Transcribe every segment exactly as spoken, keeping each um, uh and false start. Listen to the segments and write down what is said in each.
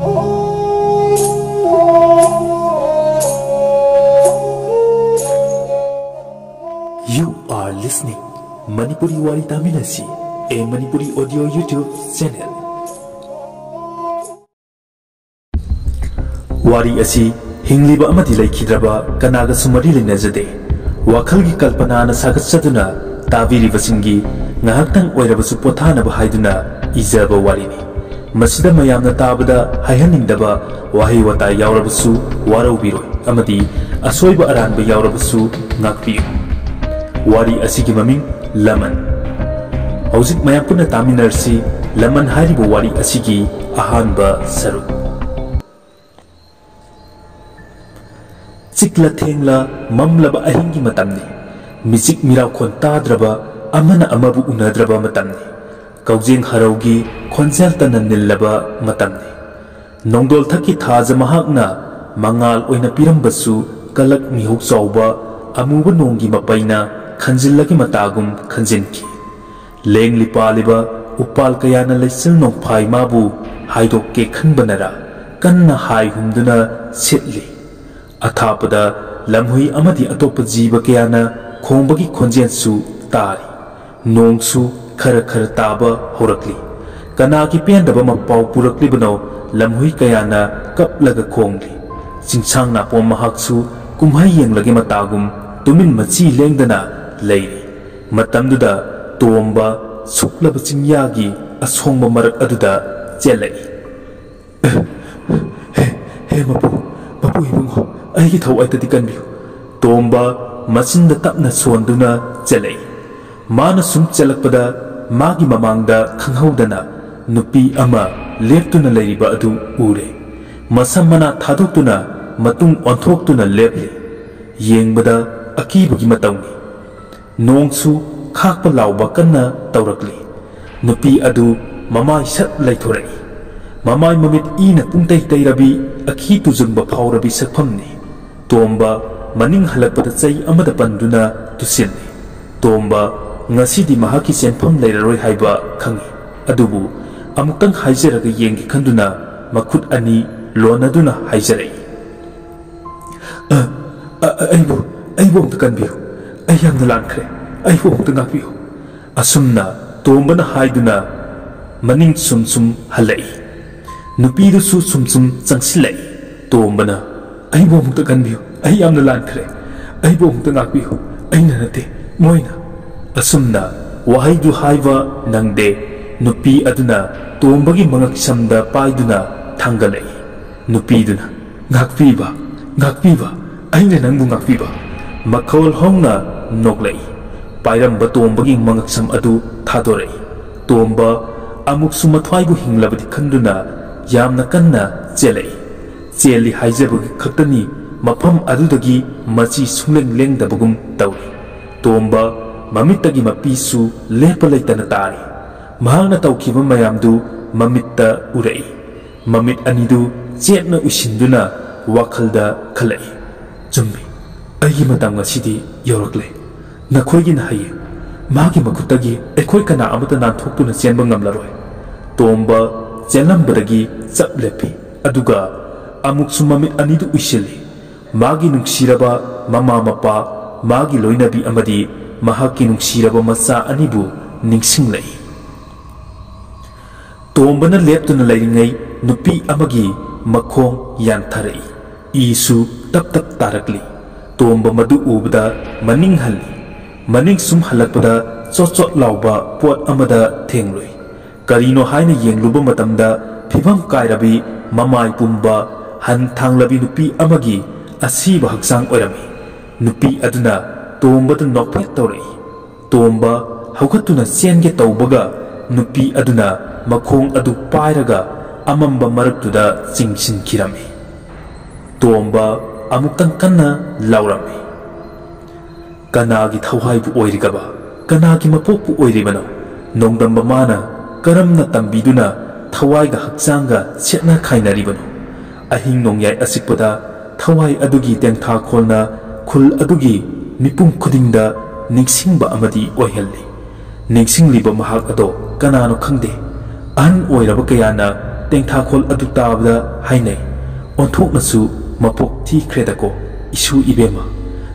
You are listening Manipuri Wari Taminasi, a Manipuri audio YouTube channel. ꯋꯥꯔꯤ ꯑꯁꯤ ꯍꯤꯡꯂꯤꯕ ꯑꯃꯗꯤ ꯂꯩꯈꯤꯗ꯭ꯔꯕ ꯀꯅꯥꯒꯁꯨ ꯃꯔꯤ ꯂꯩꯅꯖꯗꯦ꯫ ꯋꯥꯈꯜꯒꯤ ꯀꯜꯄꯅꯥꯅ ꯁꯥꯒꯠꯆꯗꯨꯅ ꯇꯥꯕꯤꯔꯤꯕꯁꯤꯡꯒꯤ ꯉꯥꯏꯍꯥꯛꯇꯪ ꯑꯣꯏꯔꯕꯁꯨ ꯄꯣꯊꯥꯅꯕ ꯍꯥꯏꯗꯨꯅ ꯏꯖꯕ ꯋꯥꯔꯤꯅꯤ꯫ ꯃꯁꯤꯗ ꯃꯌꯥꯝꯅ ꯇꯥꯕꯗ ꯍꯥꯏꯍꯟꯅꯤꯡꯗꯕ ꯋꯥꯍꯩ ꯋꯥꯇꯥ ꯌꯥꯎꯔꯕꯁꯨ ꯋꯥꯔꯧꯕꯤꯔꯣꯏ ꯑꯃꯗꯤ ꯑꯁꯣꯏꯕ ꯑꯔꯥꯟꯕ ꯌꯥꯎꯔꯕꯁꯨ ꯉꯥꯛꯄꯤꯌꯨ꯫ ꯋꯥꯔꯤ ꯑꯁꯤꯒꯤ ꯃꯃꯤꯡ ꯂꯃꯟ꯫ ꯍꯧꯖꯤꯛ ꯃꯌꯥꯝ ꯄꯨꯟꯅ ꯇꯥꯃꯤꯟꯅꯔꯁꯤ ꯂꯃꯟ ꯍꯥꯏꯔꯤꯕ ꯋꯥꯔꯤ ꯑꯁꯤꯒꯤ ꯑꯍꯥꯟꯕ ꯁꯔꯨꯛ꯫ ꯆꯤꯛꯂ ꯊꯦꯡꯂ ꯃꯝꯂꯕ ꯑꯍꯤꯡꯒꯤ ꯃꯇꯝꯅꯤ꯫ ꯃꯤꯆꯤꯛ ꯃꯤꯔꯥꯎꯈꯣꯟ ꯇꯥꯗ꯭ꯔꯕ, ꯑꯃꯅ ꯑꯃꯕꯨ ꯎꯅꯗ꯭ꯔꯕ ꯃꯇꯝꯅꯤ꯫ ꯀꯧꯖꯦꯡ ꯍꯔꯧꯒꯤ ꯈꯣꯟꯖꯦꯜꯇꯅ ꯅꯤꯜꯂꯕ ꯃꯇꯝꯅꯤ꯫ ꯅꯣꯡꯗꯣꯜꯊꯛꯀꯤ ꯊꯥꯖ ꯃꯍꯥꯛꯅ ꯃꯉꯥꯜ ꯑꯣꯏꯅ ꯄꯤꯔꯝꯕꯁꯨ ꯀꯂꯛ ꯃꯤꯍꯧ ꯆꯥꯎꯕ ꯑꯃꯨꯕ ꯅꯣꯡꯒꯤ ꯃꯄꯩꯅ ꯈꯟꯖꯤꯜꯂꯒ ꯃꯇꯥꯒꯨꯝ ꯈꯟꯖꯤꯟꯈꯤ꯫ ꯂꯦꯡꯂꯤ ꯄꯥꯜꯂꯤꯕ ꯎꯄꯥꯜ ꯀꯌꯥꯅ ꯂꯩꯆꯤꯜ ꯅꯣꯡꯐꯥꯏ ꯃꯥꯕꯨ ꯍꯥꯏꯗꯣꯛꯀꯦ ꯈꯟꯕꯅꯔ ꯀꯟꯅ ꯍꯥꯏ ꯍꯨꯝꯗꯨꯅ ꯁꯤꯠꯂꯤ꯫ ꯑꯊꯥꯞꯄꯗ ꯂꯝꯍꯨꯏ ꯑꯃꯗꯤ ꯑꯇꯣꯞꯄ ꯖꯤꯕ ꯀꯌꯥꯅ ꯈꯣꯡꯕꯒꯤ ꯈꯣꯟꯖꯦꯜꯁꯨ ꯇꯥꯔꯤ꯫ ꯅꯣꯡꯁꯨ ꯈꯔ ꯈꯔ ꯇꯥꯕ ꯍꯧꯔꯛꯂꯤ꯫ ꯀꯅꯥꯒꯤ ꯄꯦꯟꯗꯕ ꯃꯄꯥꯎ ꯄꯨꯔꯛꯂꯤꯕꯅꯣ? ꯂꯝꯍꯨꯏ ꯀꯌꯥꯅ ꯀꯞꯂꯒ ꯈꯣꯡꯂꯤ꯫ ꯆꯤꯡꯁꯥꯡ ꯅꯥꯄꯣꯝ ꯃꯍꯥꯛꯁꯨ ꯀꯨꯝꯍꯩ ꯌꯦꯡꯂꯒꯦ ꯃꯇꯥꯒꯨꯝ ꯇꯨꯃꯤꯟ ꯃꯆꯤ ꯂꯦꯡꯗꯅ ꯂꯩꯔꯤ꯫ ꯃꯇꯝꯗꯨꯗ ꯇꯣꯝꯕ ꯁꯨꯛꯂꯕ ꯆꯤꯡꯌꯥꯒꯤ ꯑꯁꯣꯡꯕ ꯃꯔꯛ ꯑꯗꯨꯗ ꯆꯦꯜꯂꯛꯏ꯫ "ꯍꯦ, ꯍꯦ ꯃꯄꯨ, ꯃꯄꯨ ꯏꯕꯨꯡꯉꯣ, ꯑꯩꯒꯤ ꯊꯋꯥꯏꯗꯗꯤ ꯀꯟꯕꯤꯌꯨ꯫" ꯇꯣꯝꯕ ꯃꯆꯤꯟꯗ ꯇꯞꯅ ꯁꯣꯟꯗꯨꯅ ꯆꯦꯜꯂꯛꯏ꯫ ꯃꯥꯅ ꯁꯨꯝ ꯆꯦꯜꯂꯛꯄꯗ ꯃꯥꯒꯤ ꯃꯃꯥꯡꯗ ꯈꯪꯍꯧꯗꯅ ꯅꯨꯄꯤ ꯑꯃ ꯂꯦꯞꯇꯨꯅ ꯂꯩꯔꯤꯕ ꯑꯗꯨ ꯎꯔꯦ꯫ ꯃꯁꯝ ꯃꯅꯥ ꯊꯥꯗꯣꯛꯇꯨꯅ ꯃꯇꯨꯡ ꯑꯣꯟꯊꯣꯛꯇꯨꯅ ꯂꯦꯞꯂꯤ꯫ ꯌꯦꯡꯕꯗ ꯑꯀꯤꯕꯒꯤ ꯃꯇꯧꯅꯤ꯫ ꯅꯣꯡꯁꯨ ꯈꯥꯛꯄ ꯂꯥꯎꯕ ꯀꯟꯅ ꯇꯧꯔꯛꯂꯤ꯫ ꯅꯨꯄꯤ ꯑꯗꯨ ꯃꯃꯥꯏ ꯁꯠ ꯂꯩꯊꯣꯔꯛꯏ꯫ ꯃꯃꯥꯏ ꯃꯃꯤꯠ ꯏꯅ ꯄꯨꯡꯇꯩ ꯇꯩꯔꯕꯤ, ꯑꯈꯤ ꯇꯨꯖꯨꯡꯕ ꯐꯥꯎꯔꯕꯤ ꯁꯛꯐꯝꯅꯤ꯫ ꯇꯣꯝꯕ ꯃꯅꯤꯡ ꯍꯜꯂꯛꯄꯗ ꯆꯩ ꯑꯃꯗ ꯄꯟꯗꯨꯅ ꯇꯨꯁꯤꯜꯂꯤ꯫ ꯇꯣꯝꯕ ꯉꯁꯤꯗꯤ ꯃꯍꯥꯛꯀꯤ ꯆꯦꯟꯐꯝ ꯂꯩꯔꯔꯣꯏ ꯍꯥꯏꯕ ꯈꯪꯏ꯫ ꯑꯗꯨꯕꯨ ꯑꯃꯨꯛꯇꯪ ꯍꯥꯏꯖꯔꯒ ꯌꯦꯡꯒꯦ ꯈꯟꯗꯨꯅ ꯃꯈꯨꯠ ꯑꯅꯤ ꯂꯣꯟꯅꯗꯨꯅ ꯍꯥꯏꯖꯔꯛꯏ꯫ "ꯑ, ꯑ, ꯑ, ꯑꯩꯕꯨ, ꯑꯩꯕꯨ ꯑꯃꯨꯛꯇ ꯀꯟꯕꯤꯌꯨ꯫ ꯑꯩ ꯌꯥꯝꯅ ꯂꯥꯟꯈ꯭ꯔꯦ꯫ ꯑꯩꯕꯨ ꯑꯃꯨꯛꯇ ꯉꯥꯛꯄꯤꯌꯨ"꯫ ꯑꯁꯨꯝꯅ ꯇꯣꯝꯕꯅ ꯍꯥꯏꯗꯨꯅ ꯃꯅꯤꯡ ꯁꯨꯝ ꯁꯨꯝ ꯍꯜꯂꯛꯏ꯫ ꯅꯨꯄꯤꯗꯨꯁꯨ ꯁꯨꯝ ꯁꯨꯝ ꯆꯪꯁꯤꯜꯂꯛꯏ꯫ ꯇꯣꯝꯕꯅ, "ꯑꯩꯕꯨ ꯑꯃꯨꯛꯇ ꯀꯟꯕꯤꯌꯨ꯫ ꯑꯩ ꯌꯥꯝꯅ ꯂꯥꯟꯈ꯭ꯔꯦ꯫ ꯑꯩꯕꯨ ꯑꯃꯨꯛꯇ ꯉꯥꯛꯄꯤꯌꯨ꯫ ꯑꯩꯅ ꯅꯠꯇꯦ, ꯃꯣꯏꯅ"꯫ ꯑꯁꯨꯝꯅ ꯋꯥꯍꯩꯗꯨ ꯍꯥꯏꯕ ꯅꯪꯗꯦ, ꯅꯨꯄꯤ ꯑꯗꯨꯅ ꯇꯣꯝꯕꯒꯤ ꯃꯉꯛꯁꯝꯗ ꯄꯥꯏꯗꯨꯅ ꯊꯥꯡꯒꯠꯂꯛꯏ꯫ ꯅꯨꯄꯤꯗꯨꯅ, "ꯉꯥꯛꯄꯤꯕ, ꯉꯥꯛꯄꯤꯕ, ꯑꯩꯅ ꯅꯪꯕꯨ ꯉꯥꯛꯄꯤꯕ"꯫ ꯃꯈꯣꯜ ꯍꯧꯅ ꯅꯣꯛꯂꯛꯏ꯫ ꯄꯥꯏꯔꯝꯕ ꯇꯣꯝꯕꯒꯤ ꯃꯉꯛꯁꯝ ꯑꯗꯨ ꯊꯥꯗꯣꯔꯛꯏ꯫ ꯇꯣꯝꯕ ꯑꯃꯨꯛꯁꯨ ꯃꯊ꯭ꯋꯥꯏꯕꯨ ꯍꯤꯡꯂꯕꯗꯤ ꯈꯟꯗꯨꯅ ꯌꯥꯝꯅ ꯀꯟꯅ ꯆꯦꯜꯂꯛꯏ꯫ ꯆꯦꯜꯂꯤ ꯍꯥꯏꯖꯕꯒꯤ ꯈꯛꯇꯅꯤ, ꯃꯐꯝ ꯑꯗꯨꯗꯒꯤ ꯃꯆꯤ ꯁꯨꯡꯂꯦꯡ ꯂꯦꯡꯗꯕꯒꯨꯝ ꯇꯧꯏ꯫ ꯇꯣꯝꯕ ꯃꯃꯤꯠꯇꯒꯤ ꯃꯄꯤꯁꯨ ꯂꯦꯞꯄ ꯂꯩꯇꯅ ꯇꯥꯔꯤ꯫ ꯃꯍꯥꯛꯅ ꯇꯧꯈꯤꯕ ꯃꯌꯥꯝꯗꯨ ꯃꯃꯤꯠꯇ ꯎꯔꯛꯏ꯫ ꯃꯃꯤꯠ ꯑꯅꯤꯗꯨ ꯆꯦꯠꯅ ꯎꯏꯁꯤꯟꯗꯨꯅ ꯋꯥꯈꯜꯗ ꯈꯜꯂꯛꯏ꯫ "ꯆꯨꯝꯃꯤ, ꯑꯩꯒꯤ ꯃꯇꯝ ꯉꯁꯤꯗꯤ ꯌꯧꯔꯛꯂꯦ꯫ ꯅꯈꯣꯏꯒꯤꯅ ꯍꯌꯦꯡ ꯃꯥꯒꯤ ꯃꯈꯨꯠꯇꯒꯤ ꯑꯩꯈꯣꯏ ꯀꯅꯥ ꯑꯃꯠꯇ ꯅꯥꯟꯊꯣꯛꯇꯨꯅ ꯆꯦꯟꯕ ꯉꯝꯂꯔꯣꯏ"꯫ ꯇꯣꯝꯕ ꯆꯦꯜꯂꯝꯕꯗꯒꯤ ꯆꯞ ꯂꯦꯞꯄꯤ, ꯑꯗꯨꯒ ꯑꯃꯨꯛꯁꯨ ꯃꯃꯤꯠ ꯑꯅꯤꯗꯨ ꯎꯏꯁꯤꯜꯂꯤ꯫ ꯃꯥꯒꯤ ꯅꯨꯡꯁꯤꯔꯕ ꯃꯃꯥ ꯃꯄꯥ, ꯃꯥꯒꯤ ꯂꯣꯏꯅꯕꯤ ꯑꯃꯗꯤ ꯃꯍꯥꯛꯀꯤ ꯅꯨꯡꯁꯤꯔꯕ ꯃꯆꯥ ꯑꯅꯤꯕꯨ ꯅꯤꯡꯁꯤꯡꯂꯛꯏ꯫ ꯇꯣꯝꯕꯅ ꯂꯦꯞꯇꯨꯅ ꯂꯩꯔꯤꯉꯩ ꯅꯨꯄꯤ ꯑꯃꯒꯤ ꯃꯈꯣꯡ ꯌꯥꯟꯊꯔꯛꯏ꯫ ꯏꯁꯨ ꯇꯞ ꯇꯞ ꯇꯥꯔꯛꯂꯤ꯫ ꯇꯣꯝꯕ ꯃꯗꯨ ꯎꯕꯗ ꯃꯅꯤꯡ ꯍꯜꯂꯤ꯫ ꯃꯅꯤꯡ ꯁꯨꯝ ꯍꯜꯂꯛꯄꯗ ꯆꯣꯠ ꯆꯣꯠ ꯂꯥꯎꯕ ꯄꯣꯠ ꯑꯃꯗ ꯊꯦꯡꯂꯨꯏ꯫ ꯀꯔꯤꯅꯣ ꯍꯥꯏꯅ ꯌꯦꯡꯂꯨꯕ ꯃꯇꯝꯗ ꯐꯤꯚꯝ ꯀꯥꯏꯔꯕꯤ, ꯃꯃꯥꯏ ꯄꯨꯝꯕ, ꯍꯟ ꯊꯥꯡꯂꯕꯤ ꯅꯨꯄꯤ ꯑꯃꯒꯤ ꯑꯁꯤꯕ ꯍꯛꯆꯥꯡ ꯑꯣꯏꯔꯝꯃꯤ꯫ ꯅꯨꯄꯤ ꯑꯗꯨꯅ ꯇꯣꯝꯕꯗ ꯅꯣꯛꯐꯦꯠ ꯇꯧꯔꯛꯏ꯫ ꯇꯣꯝꯕ ꯍꯧꯒꯠꯇꯨꯅ ꯆꯦꯟꯒꯦ ꯇꯧꯕꯒ ꯅꯨꯄꯤ ꯑꯗꯨꯅ ꯃꯈꯣꯡ ꯑꯗꯨ ꯄꯥꯏꯔꯒ ꯑꯃꯝꯕ ꯃꯔꯛꯇꯨꯗ ꯆꯤꯡꯁꯤꯟꯈꯤꯔꯝꯃꯤ꯫ ꯇꯣꯝꯕ ꯑꯃꯨꯛꯇꯪ ꯀꯟꯅ ꯂꯥꯎꯔꯝꯃꯤ꯫ "ꯀꯅꯥꯒꯤ ꯊꯋꯥꯏꯕꯨ ꯑꯣꯏꯔꯤꯒꯕ? ꯀꯅꯥꯒꯤ ꯃꯄꯣꯛꯄꯨ ꯑꯣꯏꯔꯤꯕꯅꯣ? ꯅꯣꯡꯗꯝꯕ ꯃꯥꯅ ꯀꯔꯝꯅ ꯇꯝꯕꯤꯗꯨꯅ ꯊꯋꯥꯏꯒ ꯍꯛꯆꯥꯡꯒ ꯁꯦꯠꯅ ꯈꯥꯏꯅꯔꯤꯕꯅꯣ? ꯑꯍꯤꯡ ꯅꯣꯡꯌꯥꯏ ꯑꯆꯤꯛꯄꯗ ꯊꯋꯥꯏ ꯑꯗꯨꯒꯤ ꯇꯦꯡꯊꯥꯈꯣꯜꯅ ꯈꯨꯜ ꯑꯗꯨꯒꯤ ꯃꯤꯄꯨꯝ ꯈꯨꯗꯤꯡꯗ ꯅꯤꯡꯁꯤꯡꯕ ꯑꯃꯗꯤ ꯑꯣꯏꯍꯜꯂꯤ꯫ ꯅꯤꯡꯁꯤꯡꯂꯤꯕ ꯃꯍꯥꯛ ꯑꯗꯣ ꯀꯅꯥꯅꯣ ꯈꯪꯗꯦ꯫ ꯑꯍꯟ ꯑꯣꯏꯔꯕ ꯀꯌꯥꯅ ꯇꯦꯡꯊꯥꯈꯣꯜ ꯑꯗꯨ ꯇꯥꯕꯗ ꯍꯥꯏꯅꯩ, "ꯑꯣꯟꯊꯣꯛꯅꯁꯨ ꯃꯄꯣꯛ ꯊꯤꯈ꯭ꯔꯦꯗꯀꯣ, ꯏꯁꯨ ꯏꯕꯦꯝꯃ,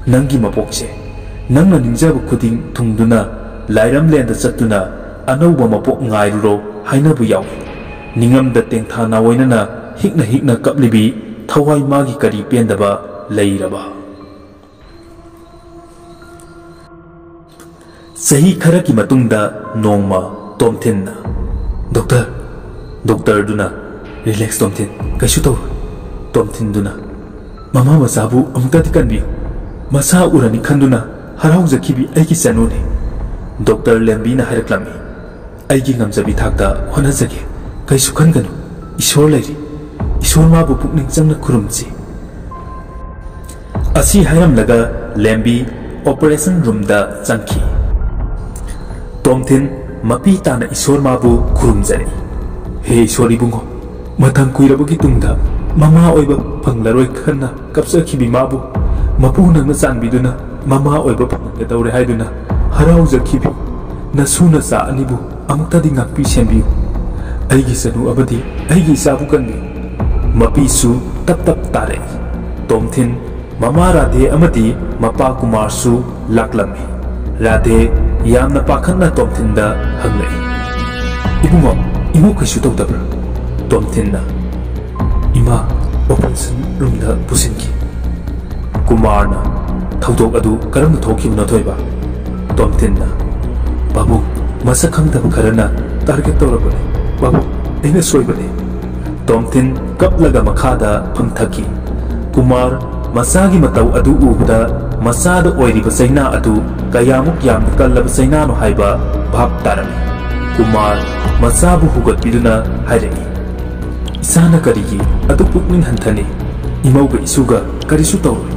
ꯅꯪꯒꯤ ꯃꯄꯣꯛꯁꯦ꯫ ꯅꯪꯅ ꯅꯤꯡꯖꯕ ꯈꯨꯗꯤꯡ ꯊꯨꯡꯗꯨꯅ ꯂꯥꯏꯔꯝꯂꯦꯟꯗ ꯆꯠꯇꯨꯅ ꯑꯅꯧꯕ ꯃꯄꯣꯛ ꯉꯥꯏꯔꯨꯔꯣ" ꯍꯥꯏꯅꯕ ꯌꯥꯎꯏ꯫ ꯅꯤꯡꯉꯝꯗ ꯇꯦꯡꯊꯥ ꯅꯥꯋꯣꯏꯅꯅ ꯍꯤꯛꯅ ꯍꯤꯛꯅ ꯀꯞꯂꯤꯕꯤ ꯊꯋꯥꯏ ꯃꯥꯒꯤ ꯀꯔꯤ ꯄꯦꯟꯗꯕ ꯂꯩꯔꯕ? ꯆꯍꯤ ꯈꯔꯒꯤ ꯃꯇꯨꯡꯗ ꯅꯣꯡꯃ ꯇꯣꯝꯊꯤꯟꯅ, "ꯗꯣꯛꯇꯔ!" ꯗꯣꯛꯇꯔꯗꯨꯅ, "ꯔꯤꯂꯦꯛꯁ ꯇꯣꯝꯊꯤꯟ, ꯀꯩꯁꯨ ꯇꯧꯔꯣꯏ"꯫ ꯇꯣꯝꯊꯤꯟꯗꯨꯅ, "ꯃꯃꯥ ꯃꯆꯥꯕꯨ ꯑꯃꯨꯛꯇꯗꯤ ꯀꯟꯕꯤꯌꯨ꯫ ꯃꯁꯥ ꯎꯔꯅꯤ ꯈꯟꯗꯨꯅ ꯍꯔꯥꯎꯖꯈꯤꯕꯤ ꯑꯩꯒꯤ ꯆꯅꯨꯅꯤ"꯫ ꯗꯣꯛꯇꯔ ꯂꯦꯝꯕꯤꯅ ꯍꯥꯏꯔꯛꯂꯝꯃꯤ, "ꯑꯩꯒꯤ ꯉꯝꯖꯕꯤ ꯊꯥꯛꯇ ꯍꯣꯠꯅꯖꯒꯦ꯫ ꯀꯩꯁꯨ ꯈꯟꯒꯅꯨ꯫ ꯏꯁꯣꯔ ꯂꯩꯔꯤ꯫ ꯏꯁꯣꯔ ꯃꯥꯕꯨ ꯄꯨꯛꯅꯤꯡ ꯆꯪꯅ ꯈꯨꯔꯨꯝꯁꯤ"꯫ ꯑꯁꯤ ꯍꯥꯏꯔꯝꯂꯒ ꯂꯦꯝꯕꯤ ꯑꯣꯄꯔꯦꯁꯟ ꯔꯨꯝꯗ ꯆꯪꯈꯤ꯫ ꯇꯣꯝꯊꯤꯟ ꯃꯄꯤ ꯇꯥꯅ ꯏꯁꯣꯔ ꯃꯥꯕꯨ ꯈꯨꯔꯨꯝꯖꯔꯛꯏ꯫ "ꯍꯦ ꯏꯁꯣꯔ ꯏꯕꯨꯡꯉꯣ, ꯃꯇꯝ ꯀꯨꯏꯔꯕꯒꯤ ꯇꯨꯡꯗ ꯃꯃꯥ ꯑꯣꯏꯕ ꯐꯪꯂꯔꯣꯏ ꯈꯟꯅ ꯀꯞꯆꯈꯤꯕꯤ ꯃꯥꯕꯨ ꯃꯄꯨ ꯅꯪꯅ ꯆꯥꯟꯕꯤꯗꯨꯅ ꯃꯃꯥ ꯑꯣꯏꯕ ꯐꯪꯍꯟꯒꯗꯧꯔꯦ ꯍꯥꯏꯗꯨꯅ ꯍꯔꯥꯎꯖꯈꯤꯕꯤ ꯅꯁꯨ ꯅꯆꯥ ꯑꯅꯤꯕꯨ ꯑꯃꯨꯛꯇꯗꯤ ꯉꯥꯛꯄꯤ ꯁꯦꯟꯕꯤꯌꯨ꯫ ꯑꯩꯒꯤ ꯆꯅꯨ ꯑꯃꯗꯤ ꯑꯩꯒꯤ ꯏꯆꯥꯕꯨ ꯀꯟꯕꯤꯌꯨ"꯫ ꯃꯄꯤꯁꯨ ꯇꯞ ꯇꯞ ꯇꯥꯔꯛꯏ꯫ ꯇꯣꯝꯊꯤꯟ ꯃꯃꯥ ꯔꯥꯙꯦ ꯑꯃꯗꯤ ꯃꯄꯥ ꯀꯨꯃꯥꯔꯁꯨ ꯂꯥꯛꯂꯝꯃꯤ꯫ ꯔꯥꯙꯦ ꯌꯥꯝꯅ ꯄꯥꯈꯠꯅ ꯇꯣꯝꯊꯤꯟꯗ ꯍꯪꯂꯛꯏ, "ꯏꯕꯨꯡꯉꯣ, ꯏꯃꯧ ꯀꯩꯁꯨ ꯇꯧꯗꯕ꯭ꯔꯥ?" ꯇꯣꯝꯊꯤꯟꯅ, "ꯏꯃꯥ ꯑꯣꯄꯔꯦꯁꯟ ꯔꯨꯝꯗ ꯄꯨꯁꯤꯟꯈꯤ"꯫ ꯀꯨꯃꯥꯔꯅ, "ꯊꯧꯗꯣꯛ ꯑꯗꯨ ꯀꯔꯝꯅ ꯊꯣꯛꯈꯤꯕꯅꯣ ꯊꯣꯏꯕ?" ꯇꯣꯝꯊꯤꯟꯅ, "ꯄꯥꯕꯨꯡ, ꯃꯁꯛ ꯈꯪꯗꯕ ꯈꯔꯅ ꯇꯥꯔꯒꯦꯠ ꯇꯧꯔꯕꯅꯤ꯫ ꯄꯥꯕꯨꯡ, ꯑꯩꯅ ꯁꯣꯏꯕꯅꯤ"꯫ ꯇꯣꯝꯊꯤꯟ ꯀꯞꯂꯒ ꯃꯈꯥꯗ ꯐꯝꯊꯈꯤ꯫ ꯀꯨꯃꯥꯔ ꯃꯆꯥꯒꯤ ꯃꯇꯧ ꯑꯗꯨ ꯎꯕꯗ ꯃꯆꯥꯗ ꯑꯣꯏꯔꯤꯕ ꯆꯩꯅꯥ ꯑꯗꯨ ꯀꯌꯥꯃꯨꯛ ꯌꯥꯝꯅ ꯀꯜꯂꯕ ꯆꯩꯅꯥꯅꯣ ꯍꯥꯏꯕ ꯚꯥꯞ ꯇꯥꯔꯝꯃꯤ꯫ ꯀꯨꯃꯥꯔ ꯃꯆꯥꯕꯨ ꯍꯨꯒꯠꯄꯤꯗꯨꯅ ꯍꯥꯏꯔꯛꯏ, "ꯏꯆꯥꯅ ꯀꯔꯤꯒꯤ ꯑꯗꯨꯛ ꯄꯨꯛꯅꯤꯡ ꯍꯟꯊꯅꯤ? ꯏꯃꯧꯒ ꯏꯁꯨꯒ ꯀꯔꯤꯁꯨ ꯇꯧꯔꯣꯏ꯫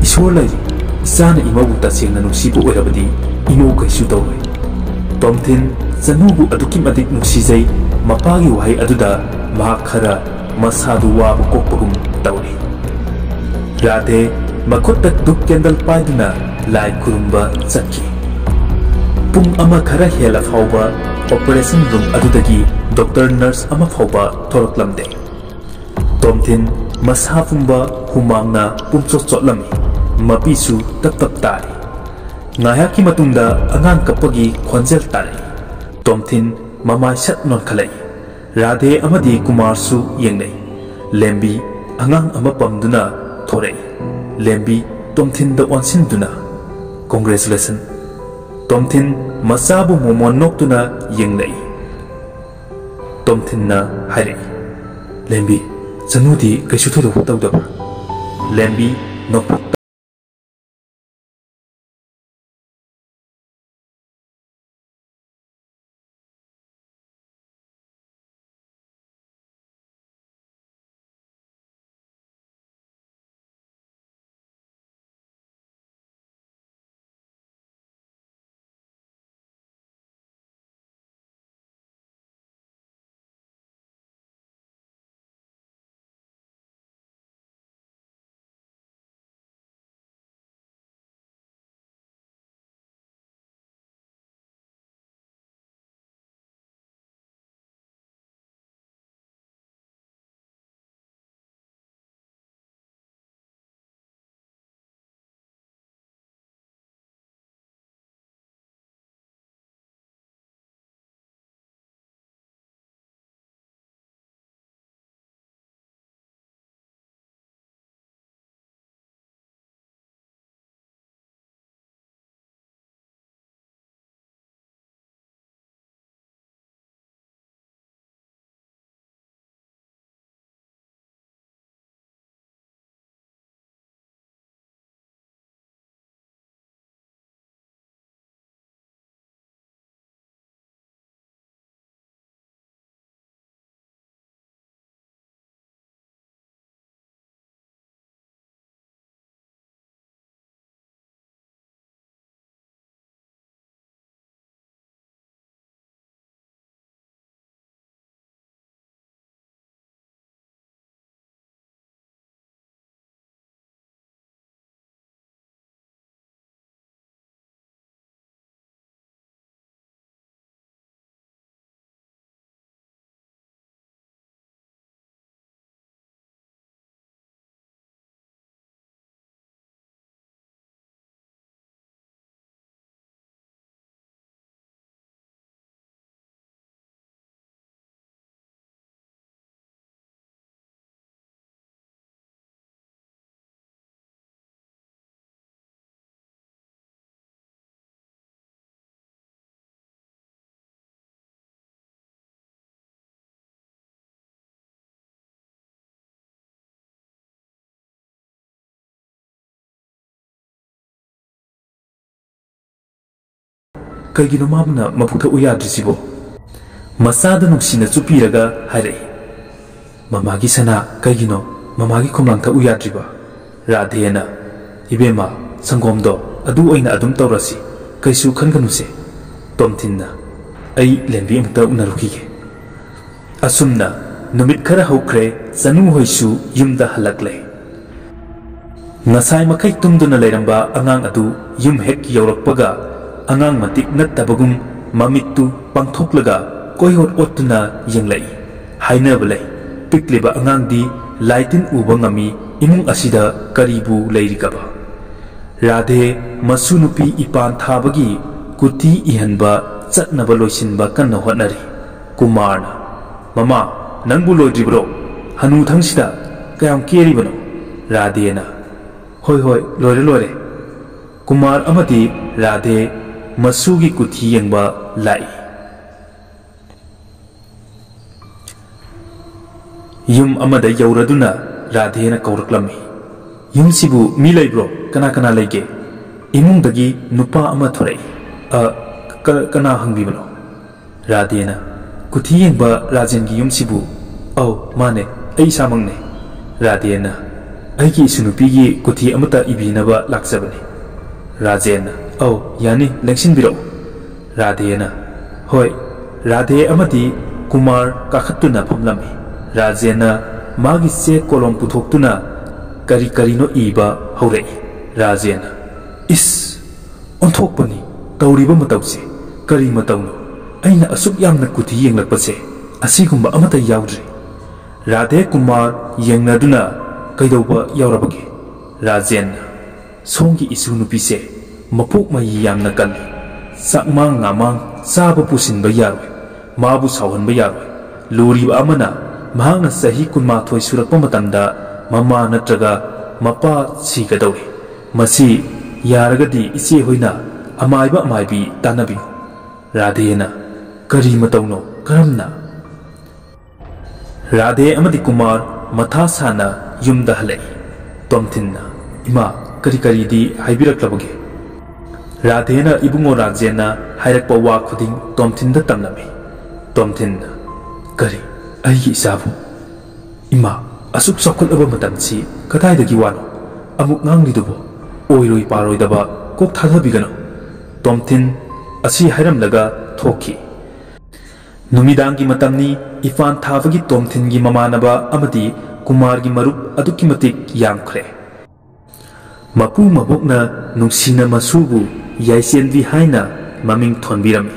ꯏꯁꯣꯔ ꯂꯩꯔꯤ꯫ ꯏꯆꯥꯅ ꯏꯃꯧꯕꯨ ꯇꯁꯦꯡꯅ ꯅꯨꯡꯁꯤꯕ ꯑꯣꯏꯔꯕꯗꯤ ꯏꯃꯧ ꯀꯩꯁꯨ ꯇꯧꯔꯣꯏ"꯫ ꯇꯣꯝꯊꯤꯟ ꯆꯅꯨꯕꯨ ꯑꯗꯨꯛꯀꯤ ꯃꯇꯤꯛ ꯅꯨꯡꯁꯤꯖꯩ꯫ ꯃꯄꯥꯒꯤ ꯋꯥꯍꯩ ꯑꯗꯨꯗ ꯃꯍꯥꯛ ꯈꯔ ꯃꯁꯥꯗꯨ ꯋꯥꯕ ꯀꯣꯛꯄꯒꯨꯝ ꯇꯧꯔꯤ꯫ ꯔꯥꯙꯦ ꯃꯈꯨꯠꯇ ꯙꯨꯞ ꯀꯦꯟꯗꯜ ꯄꯥꯏꯗꯨꯅ ꯂꯥꯏ ꯈꯨꯔꯨꯝꯕ ꯆꯠꯈꯤ꯫ ꯄꯨꯡ ꯑꯃ ꯈꯔ ꯍꯦꯜꯂ ꯐꯥꯎꯕ ꯑꯣꯄꯔꯦꯁꯟ ꯔꯨꯝ ꯑꯗꯨꯗꯒꯤ ꯗꯣꯛꯇꯔ, ꯅꯔꯁ ꯑꯃ ꯐꯥꯎꯕ ꯊꯣꯔꯛꯂꯝꯗꯦ꯫ ꯇꯣꯝꯊꯤꯟ ꯃꯁꯥ ꯄꯨꯝꯕ ꯍꯨꯃꯥꯡꯅ ꯄꯨꯝꯆꯣꯠ ꯆꯣꯠꯂꯝꯃꯤ꯫ ꯃꯄꯤꯁꯨ ꯇꯞ ꯇꯞ ꯇꯥꯔꯤ꯫ ꯉꯥꯏꯍꯥꯛꯀꯤ ꯃꯇꯨꯡꯗ ꯑꯉꯥꯡ ꯀꯞꯄꯒꯤ ꯈꯣꯟꯖꯦꯜ ꯇꯥꯔꯛꯏ꯫ ꯇꯣꯝꯊꯤꯟ ꯃꯃꯥꯏ ꯁꯠ ꯅꯣꯟꯈꯠꯂꯛꯏ꯫ ꯔꯥꯙꯦ ꯑꯃꯗꯤ ꯀꯨꯃꯥꯔꯁꯨ ꯌꯦꯡꯅꯩ꯫ ꯂꯦꯝꯕꯤ ꯑꯉꯥꯡ ꯑꯃ ꯄꯝꯗꯨꯅ ꯊꯣꯔꯛꯏ꯫ ꯂꯦꯝꯕꯤ ꯇꯣꯝꯊꯤꯟꯗ ꯑꯣꯟꯁꯤꯟꯗꯨꯅ, "Congratulation!" ꯇꯣꯝꯊꯤꯟ ꯃꯆꯥꯕꯨ ꯃꯣꯃꯣꯟ ꯅꯣꯛꯇꯨꯅ ꯌꯦꯡꯂꯛꯏ꯫ ꯇꯣꯝꯊꯤꯟꯅ ꯍꯥꯏꯔꯛꯏ, "ꯂꯦꯝꯕꯤ, ꯆꯅꯨꯗꯤ ꯀꯩꯁꯨ ꯊꯣꯏꯗꯣꯛꯄ ꯇꯧꯗꯕ꯭ꯔꯥ?" ꯂꯦꯝꯕꯤ ꯅꯣꯛꯐꯦꯠ "ꯀꯩꯒꯤꯅꯣ ꯃꯥꯕꯨꯅ ꯃꯕꯨꯛ ꯊꯛꯎ ꯌꯥꯗ꯭ꯔꯤꯁꯤꯕꯣ?" ꯃꯆꯥꯗ ꯅꯨꯡꯁꯤꯅ ꯆꯨꯞꯄꯤꯔꯒ ꯍꯥꯏꯔꯛꯏ꯫ "ꯃꯃꯥꯒꯤ ꯁꯅꯥ, ꯀꯩꯒꯤꯅꯣ ꯃꯃꯥꯒꯤ ꯈꯣꯝꯂꯥꯡ ꯊꯛꯎ ꯌꯥꯗ꯭ꯔꯤꯕ?" ꯔꯥꯙꯦꯅ, "ꯏꯕꯦꯝꯃ, ꯁꯪꯒꯣꯝꯗꯣ ꯑꯗꯨ ꯑꯣꯏꯅ ꯑꯗꯨꯝ ꯇꯧꯔꯁꯤ, ꯀꯩꯁꯨ ꯈꯟꯒꯅꯨꯁꯦ꯫" ꯇꯣꯝꯊꯤꯟꯅ, "ꯑꯩ ꯂꯦꯝꯕꯤ ꯑꯃꯨꯛꯇ ꯎꯅꯔꯨꯈꯤꯒꯦ꯫" ꯑꯁꯨꯝꯅ ꯅꯨꯃꯤꯠ ꯈꯔ ꯍꯧꯈ꯭ꯔꯦ, ꯆꯅꯨ ꯍꯣꯏꯁꯨ ꯌꯨꯝꯗ ꯍꯜꯂꯛꯂꯦ꯫ ꯉꯁꯥꯏ ꯃꯈꯩ ꯇꯨꯝꯗꯨꯅ ꯂꯩꯔꯝꯕ ꯑꯉꯥꯡ ꯑꯗꯨ ꯌꯨꯝ ꯍꯦꯛ ꯌꯧꯔꯛꯄꯒ ꯑꯉꯥꯡ ꯃꯇꯤꯛ ꯅꯠꯇꯕꯒꯨꯝ ꯃꯃꯤꯠꯇꯨ ꯄꯥꯡꯊꯣꯛꯂꯒ ꯀꯣꯏꯑꯣꯠ ꯑꯣꯠꯇꯨꯅ ꯌꯦꯡꯂꯛꯏ꯫ ꯍꯥꯏꯅꯕ ꯂꯩ, ꯄꯤꯛꯂꯤꯕ ꯑꯉꯥꯡꯗꯤ ꯂꯥꯏ ꯇꯤꯟ ꯎꯕ ꯉꯝꯃꯤ, ꯏꯃꯨꯡ ꯑꯁꯤꯗ ꯀꯔꯤꯕꯨ ꯂꯩꯔꯤꯒꯕ? ꯔꯥꯙꯦ ꯃꯁꯨ ꯅꯨꯄꯤ ꯏꯄꯥꯟ ꯊꯥꯕꯒꯤ ꯀꯨꯊꯤ ꯏꯍꯟꯕ ꯆꯠꯅꯕ ꯂꯣꯏꯁꯤꯟꯕ ꯀꯟꯅ ꯍꯣꯠꯅꯔꯤ꯫ ꯀꯨꯃꯥꯔꯅ, "ꯃꯃꯥ, ꯅꯪꯕꯨ ꯂꯣꯏꯗ꯭ꯔꯤꯕ꯭ꯔꯣ? ꯍꯅꯨꯊꯪꯁꯤꯗ ꯀꯌꯥꯝ ꯀꯦꯔꯤꯕꯅꯣ?" ꯔꯥꯙꯦꯅ, "ꯍꯣꯏ, ꯍꯣꯏ, ꯂꯣꯏꯔꯦ, ꯂꯣꯏꯔꯦ꯫" ꯀꯨꯃꯥꯔ ꯑꯃꯗꯤ ꯔꯥꯙꯦ ꯃꯁꯨꯒꯤ ꯀꯨꯊꯤ ꯌꯦꯡꯕ ꯂꯥꯛꯏ꯫ ꯌꯨꯝ ꯑꯃꯗ ꯌꯧꯔꯗꯨꯅ ꯔꯥꯙꯦꯅ ꯀꯧꯔꯛꯂꯝꯃꯤ, "ꯌꯨꯝꯁꯤꯕꯨ ꯃꯤ ꯂꯩꯕ꯭ꯔꯣ? ꯀꯅꯥ ꯀꯅꯥ ꯂꯩꯒꯦ?" ꯏꯃꯨꯡꯗꯒꯤ ꯅꯨꯄꯥ ꯑꯃ ꯊꯣꯔꯛꯏ꯫ "ꯑ, ꯀ-, ꯀꯅꯥ ꯍꯪꯕꯤꯕꯅꯣ?" ꯔꯥꯙꯦꯅ, "ꯀꯨꯊꯤ ꯌꯦꯡꯕ ꯔꯥꯖꯦꯟꯒꯤ ꯌꯨꯝꯁꯤꯕꯨ?" "ꯑꯧ, ꯃꯥꯅꯦ, ꯑꯩ ꯏꯁꯥꯃꯛꯅꯦ꯫" ꯔꯥꯙꯦꯅ, "ꯑꯩꯒꯤ ꯏꯁꯨ ꯅꯨꯄꯤꯒꯤ ꯀꯨꯊꯤ ꯑꯃꯠꯇ ꯏꯕꯤꯅꯕ ꯂꯥꯛꯆꯕꯅꯤ꯫" ꯔꯥꯖꯦꯟꯅ, "ꯑꯧ, ꯌꯥꯅꯤ, ꯂꯦꯡꯁꯤꯟꯕꯤꯔꯛꯎ꯫" ꯔꯥꯙꯦꯅ, "ꯍꯣꯏ꯫" ꯔꯥꯙꯦ ꯑꯃꯗꯤ ꯀꯨꯃꯥꯔ ꯀꯥꯈꯠꯇꯨꯅ ꯐꯝꯂꯝꯃꯤ꯫ ꯔꯥꯖꯦꯟꯅ ꯃꯥꯒꯤ ꯆꯦ ꯀꯣꯂꯣꯝ ꯄꯨꯊꯣꯛꯇꯨꯅ ꯀꯔꯤ ꯀꯔꯤꯅꯣ ꯏꯕ ꯍꯧꯔꯛꯏ꯫ ꯔꯥꯖꯦꯟꯅ, "ꯏꯁ! ꯑꯣꯟꯊꯣꯛꯄꯅꯤ ꯇꯧꯔꯤꯕ ꯃꯇꯧꯁꯦ꯫ ꯀꯔꯤ ꯃꯇꯧꯅꯣ? ꯑꯩꯅ ꯑꯁꯨꯛ ꯌꯥꯝꯅ ꯀꯨꯊꯤ ꯌꯦꯡꯂꯛꯄꯁꯦ ꯑꯁꯤꯒꯨꯝꯕ ꯑꯃꯠꯇ ꯌꯥꯎꯗ꯭ꯔꯤ꯫" ꯔꯥꯙꯦ ꯀꯨꯃꯥꯔ ꯌꯦꯡꯅꯗꯨꯅ, "ꯀꯩꯗꯧꯕ ꯌꯥꯎꯔꯕꯒꯦ?" ꯔꯥꯖꯦꯟꯅ, "ꯁꯣꯝꯒꯤ ꯏꯁꯨ ꯅꯨꯄꯤꯁꯦ ꯃꯄꯣꯛ ꯃꯍꯩ ꯌꯥꯝꯅ ꯀꯜꯂꯤ꯫ ꯆꯥꯛꯃꯥꯡ ꯉꯥꯃꯥꯡ ꯆꯥꯕ ꯄꯨꯁꯤꯟꯕ ꯌꯥꯔꯣꯏ꯫ ꯃꯥꯕꯨ ꯁꯥꯎꯍꯟꯕ ꯌꯥꯔꯣꯏ꯫ ꯂꯨꯔꯤꯕ ꯑꯃꯅ ꯃꯍꯥꯛꯅ ꯆꯍꯤ ꯀꯨꯟꯃꯥꯊꯣꯏ ꯁꯨꯔꯛꯄ ꯃꯇꯝꯗ ꯃꯃꯥ ꯅꯠꯇ꯭ꯔꯒ ꯃꯄꯥ ꯁꯤꯒꯗꯧꯔꯤ꯫ ꯃꯁꯤ ꯌꯥꯔꯒꯗꯤ ꯏꯆꯦ ꯍꯣꯏꯅ ꯑꯃꯥꯏꯕ ꯑꯃꯥꯏꯕꯤ ꯇꯥꯟꯅꯕꯤꯌꯨ꯫" ꯔꯥꯙꯦꯅ, "ꯀꯔꯤ ꯃꯇꯧꯅꯣ? ꯀꯔꯝꯅ?" ꯔꯥꯙꯦ ꯑꯃꯗꯤ ꯀꯨꯃꯥꯔ ꯃꯊꯥ ꯁꯥꯅ ꯌꯨꯝꯗ ꯍꯜꯂꯛꯏ꯫ ꯇꯣꯝꯊꯤꯟꯅ, "ꯏꯃꯥ, ꯀꯔꯤ ꯀꯔꯤꯗꯤ ꯍꯥꯏꯕꯤꯔꯛꯂꯕꯒꯦ?" ꯔꯥꯙꯦꯅ ꯏꯕꯨꯡꯉꯣ ꯔꯥꯖꯦꯟꯅ ꯍꯥꯏꯔꯛꯄ ꯋꯥ ꯈꯨꯗꯤꯡ ꯇꯣꯝꯊꯤꯟꯗ ꯇꯝꯂꯝꯃꯤ꯫ ꯇꯣꯝꯊꯤꯟꯅ, "ꯀꯔꯤ? ꯑꯩꯒꯤ ꯏꯆꯥꯕꯨ? ꯏꯃꯥ, ꯑꯁꯨꯛ ꯆꯥꯎꯈꯠꯂꯕ ꯃꯇꯝꯁꯤ ꯀꯗꯥꯏꯗꯒꯤ ꯋꯥꯅꯣ? ꯑꯃꯨꯛ ꯉꯥꯡꯂꯤꯗꯨꯕꯨ? ꯑꯣꯏꯔꯣꯏ ꯄꯥꯔꯣꯏꯗꯕ ꯀꯣꯛ ꯊꯥꯗꯕꯤꯒꯅꯨ꯫" ꯇꯣꯝꯊꯤꯟ ꯑꯁꯤ ꯍꯥꯏꯔꯝꯂꯒ ꯊꯣꯛꯈꯤ꯫ ꯅꯨꯃꯤꯗꯥꯡꯒꯤ ꯃꯇꯝꯅꯤ꯫ ꯏꯐꯥꯟ ꯊꯥꯕꯒꯤ ꯇꯣꯝꯊꯤꯟꯒꯤ ꯃꯃꯥꯟꯅꯕ ꯑꯃꯗꯤ ꯀꯨꯃꯥꯔꯒꯤ ꯃꯔꯨꯞ ꯑꯗꯨꯛꯀꯤ ꯃꯇꯤꯛ ꯌꯥꯝꯈ꯭ꯔꯦ꯫ ꯃꯄꯨ ꯃꯕꯣꯛꯅ ꯅꯨꯡꯁꯤꯅ ꯃꯁꯨꯕꯨ ꯌꯥꯏꯆꯦꯟꯕꯤ ꯍꯥꯏꯅ ꯃꯃꯤꯡ ꯊꯣꯟꯕꯤꯔꯝꯃꯤ꯫